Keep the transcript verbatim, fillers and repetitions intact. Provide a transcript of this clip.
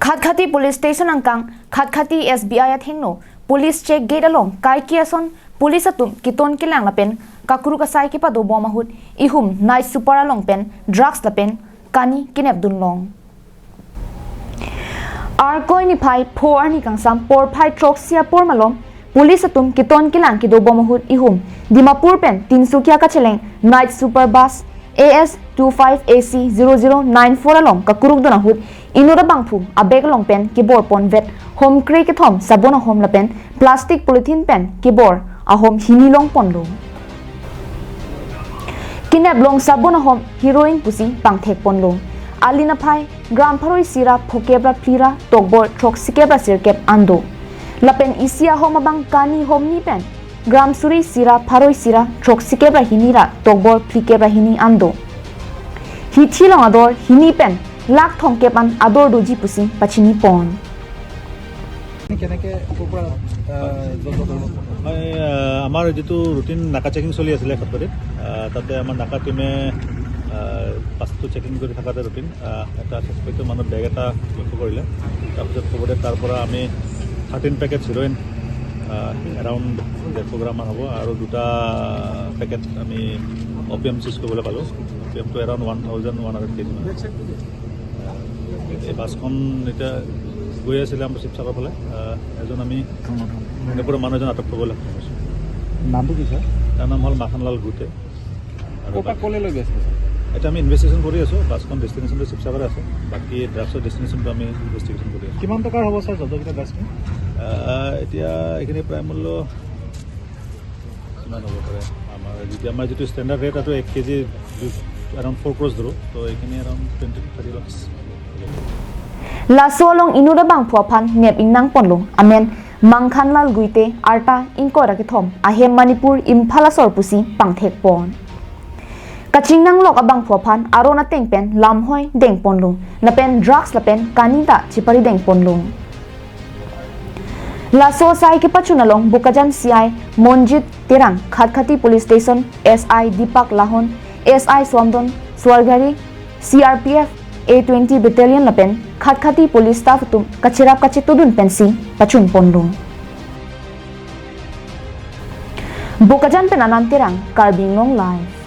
Khatkhati Police Station angkang, Khatkhati S B I athengno, Police Check Gate along, kaike ason, Police atum, keton kelang lapen, kakruk asai kepadobom ahut, ihum, night super along pen, drugs lapen, kani kenep dunlong. Arkoi niphai pho arni kangsam porphai throksi apor malom, Police atum keton kelang kedobom ahut ihum, Dimapur pen Tinsukia kacheleng night super bus A S two five A C zero zero nine four along kakruk dun ahut inut abangphu abag along pen kebor ponvet hom kre kethom sabon ahom lapen plastic polythene pen kebor ahom hini longponlo. Kineplong sabon ahom heroin pusi pangthekponlo. Alin aphai gram pharo isi ra phokep ra phli ra tokbor throksikep ra sirkep an do. Lapen isi ahom abang kani hom ni pen gram suri isi ra pharo isi ra throksikep ra hini ra tokbor phlikep ra hini an do. Hithi long ador hini pen lakh thomkep an ador doji pusi pachinipon. কেনেকে ক'ৰ পৰা, আহ, জব্দ কৰিব? হয়, আহ, আমাৰ যিটো ৰুটিন নাকা চেকিং চলি আছিলে সত্তৰিত, আহ, তাতে আমাৰ নাকা টিমে, আহ, পাছটো চেকিং কৰি থাকোঁতে ৰুটিন, আহ, এটা ছাছপেক্টেড মানুহ বেগ এটা লক্ষ্য কৰিলে। তাৰপিছত খবৰতে তাৰ পৰা আমি থাৰ্টিন পেকেট হিৰইন, আহ, এৰাউণ্ড ডেৰশ গ্ৰামমান হ'ব আৰু দুটা পেকেট আমি অপিয়াম চিজ কৰিবলৈ পালোঁ। অপিয়ামটো around one thousand one hundred KG মান। এই বাছখন এতিয়া গৈ আছিলে আমাৰ শিৱসাগৰ ফালে। আহ, এজন আমি এনেকুৱা মানুহ এজন আটক কৰিবলৈ সক্ষম হৈছোঁ। নামটো কি, ছাৰ? তাৰ নাম হ'ল মাখনলাল গুটে। আৰু ক'ৰ পৰা বাকী ক'লৈ লৈ গৈ আছিলে, ছাৰ? এতিয়া আমি ইনভেষ্টিগেশ্যন কৰি আছোঁ। বাছখন ডেষ্টিনেশ্যনটো শিৱসাগৰে আছে। বাকী ড্ৰাগছৰ ডেষ্টিনেশ্যনটো আমি ইনভেষ্টিগেশ্যন কৰি আছোঁ। কিমান টকাৰ হ'ব, ছাৰ, জব্দ কেইটা ড্ৰাগছখিনি? আহ, এতিয়া এইখিনি প্ৰায় মূল্য কিমান হ'ব পাৰে? আমাৰ যিটো, আমাৰ যিটো ষ্টেণ্ডাৰ্ড ৰেট, এইটো এক কেজি এৰাউণ্ড ফ'ৰ ক্ৰ'ৰ্ছ ধৰোঁ। তো এইখিনি around twenty two thirty lakhs. Laso along inut abangphu aphan nep ingnangponlo, amen Mangkhanlal Guite, arta ingkoi ra kethom, ahem Manipur, Imphal asor pusi pangthekpon. Kachingnanglok abangphu aphan aron ateng pen lamhoi dengponlo, lapen drugs lapen kani ta chipari dengponlo. Laso asai kepachun along Bokajan C I Monjit Terang, Khatkhati Police Station S I Deepak Lahon, S I Somdon Swargari, C R P F A twenty Battalion lapen Khatkhati Police Staff atum kacherap kachetodun pensi pachunponlo. Bokajan pen Anand Terang, Karbi Anglong Live.